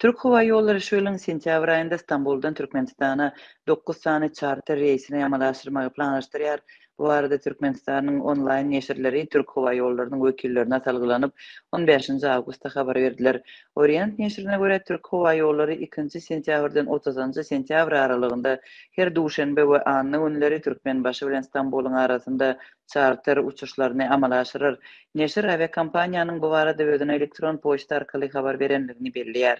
Türkhowaýollary şu ýylyň sentýabr aýynda Stambuldan Türkmenistana dokuz sany çarter reýsini amala aşyrmagy planlaşdyrýar. Bu barada Türkmenistanyň onlaýn neşirleri Türkhowaýollarynyň wekillerine salgylanyp, on bäşinji awgustda habar berdiler. Orient neşirine görä, Türkhowaýollary ikinji sentýabrdan otuzynjy sentýabr aralygynda her duşenbe we anna günleri Türkmenbaşy bilen Stambulyň arasynda çarter uçuşlaryny amala aşyrar. Neşir awiakompaniýanyň bu barada özüne elektron poçta arkaly habar berendigini belleýär.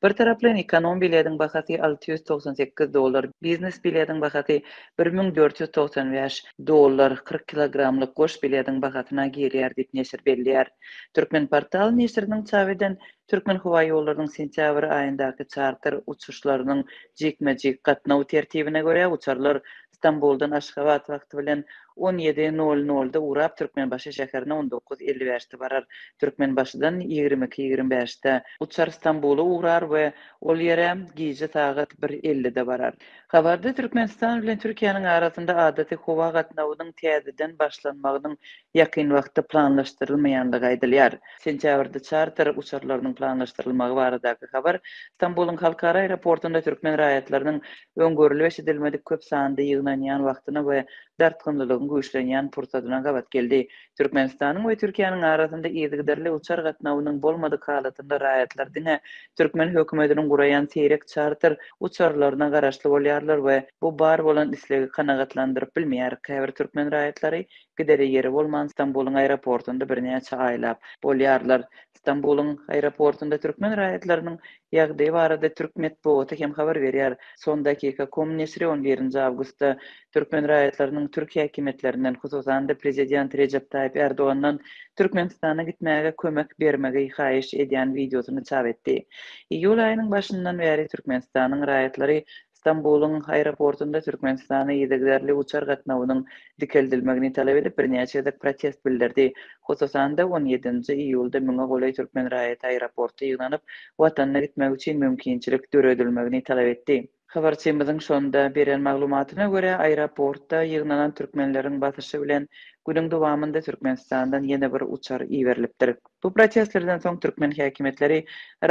Bir taraplaýyn ekonom bilediň bahasy 698 dollar, biznes bilediň bahasy 1495 dollar, 40 kilogramlyk goş bilediň bahasyna girýär diýip neşir belleýär. Türkmenportal neşiriniň çap eden Türkmenhowaýollarynyň sentýabr aýyndaky çarter uçuşlarynyň jikme-jik gatnaw tertibine görä, uçarlar Stambuldan Aşgabat wagty bilen on ýedi nol nolda ugrap, Türkmenbaşy şäherine on dokuz 55 bäşde barar. Türkmenbaşydan 22 25-de uçar Stambula ugrar we ol ýere gije sagat bir ellide barar. Habarda Türkmenistan bilen Türkiýäniň arasynda adaty howa gatnawynyň täzeden başlanmagynyň ýakyn wagtda planlaşdyrylmaýandygy aýdylýar. Sentýabrda çarter uçarlarynyň planlaşdyrylmagy baradaky habar Stambulyň halkara aeroportunda türkmen raýatlarynyň öň görlüp-eşidilmedik köp sanda ýygnanýan wagtyna we dartgynlylygyň güýçlenýän pursadyna gabat geldi. Türkmenistanyň we Türkiýäniň arasynda yzygiderli uçar gatnawynyň bolmadyk halatynda raýatlar diňe türkmen hökümetiniň guraýan seýrek çarter uçarlaryna garaşly bolýarlar we bu bar bolan islegi kanagatlandyryp bilmeýär. Käbir türkmen raýatlary gidere ýeri bolman Stambulyň aeroportunda birnäçe aýlap bolýarlar. Stambulyň aeroportunda türkmen raýatlarynyň ýagdaýy barada türk metbugaty hem habar berýär. Son dakika com neşiri on birinji awgustda türkmen raýatlarynyň türk häkimiýetlerinden, hususan-da prezident Rejep Taýyp Ärdogandan Türkmenistana gitmäge kömek bermegi haýyş edýän wideosyny çap etdi. Iýul aýynyň başyndan bäri Türkmenistanyň raýatlary Stambulyň aeroportunda Türkmenistana yzygiderli uçar gatnawynyň dikeldilmegini talap edip, birnäçe gezek protest bildirdi. Hususan-da, on ýedinji iýulda müňe golaý türkmen raýaty aeroportda ýygnanyp, watanyna gitmek üçin mümkinçilik döredilmegini talap etdi. Habarçymyzyň şonda beren maglumatyna görä, aeroportda ýygnanan türkmenleriň basyşy bilen günüň dowamynda Türkmenistandan ýene bir uçar iberilipdir. Bu protestlerden soň türkmen häkimiýetleri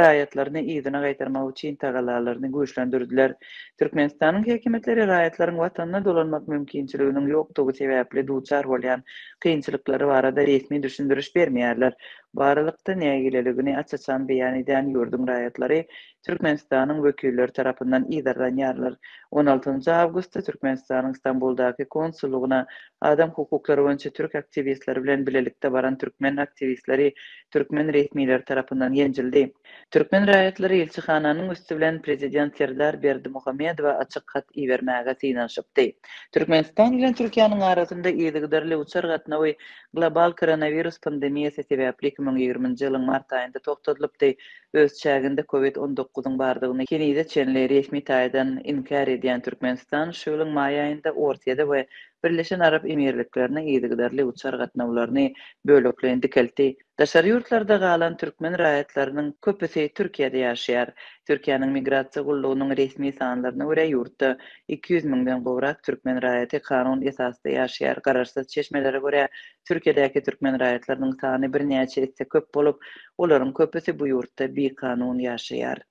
raýatlaryny yzyna gaýtarmak üçin tagallalaryny güýçlendirdiler. Türkmenistanyň häkimiýetleri raýatlaryň watanyna dolanmak mümkinçiliginiň ýokdugy sebäpli duçar bolýan kynçylyklary barada resmi düşündiriş bermeýärler. Bu aralykda, nägileligini aç-açan beýan edýän ýurduň raýatlary Türkmenistanyň wekilleri tarapyndan yzarlanýarlar. On altynjy awgustda Türkmenistanyň Stambuldaky konsullygyna adam hukuklary boýunça türk aktiwistleri bilen bilelikde baran türkmen aktiwistleri türkmen resmileri tarapyndan ýenjildi. Türkmen raýatlary ilçihananyň üsti bilen prezident Serdar Berdimuhamedowa açyk hat ibermäge synanyşypdy. Türkmenistan bilen Türkiýäniň arasynda yzygiderli uçar gatnawy global koronawirus pandemiýasy sebäpli 2020-nji ýylyň mart aýynda togtadylypdy. Öz çäginde Covid on dokuzyň bardygyny henize çenli resmi taýdan inkär edýän Türkmenistan şu ýylyň maý aýynda Orsýede we Birleşen Arap Emirliklerine yzygiderli uçar gatnawlaryny bölekleýin dikeltdi. Daşary ýurtlarda galan türkmen raýatlarynyň köpüsi Türkiýede ýaşaýar. Türkiýäniň Migrasiýa gullugynyň resmi sanlaryna görä, ýurtda 200 müňden gowrak türkmen raýaty kanun esasda ýaşaýar. Garaşsyz çeşmelere görä, Türkiýedäki türkmen raýatlarynyň sany birnäçe esse köp bolup, olaryň köpüsi bu ýurtda bikanun ýaşaýar.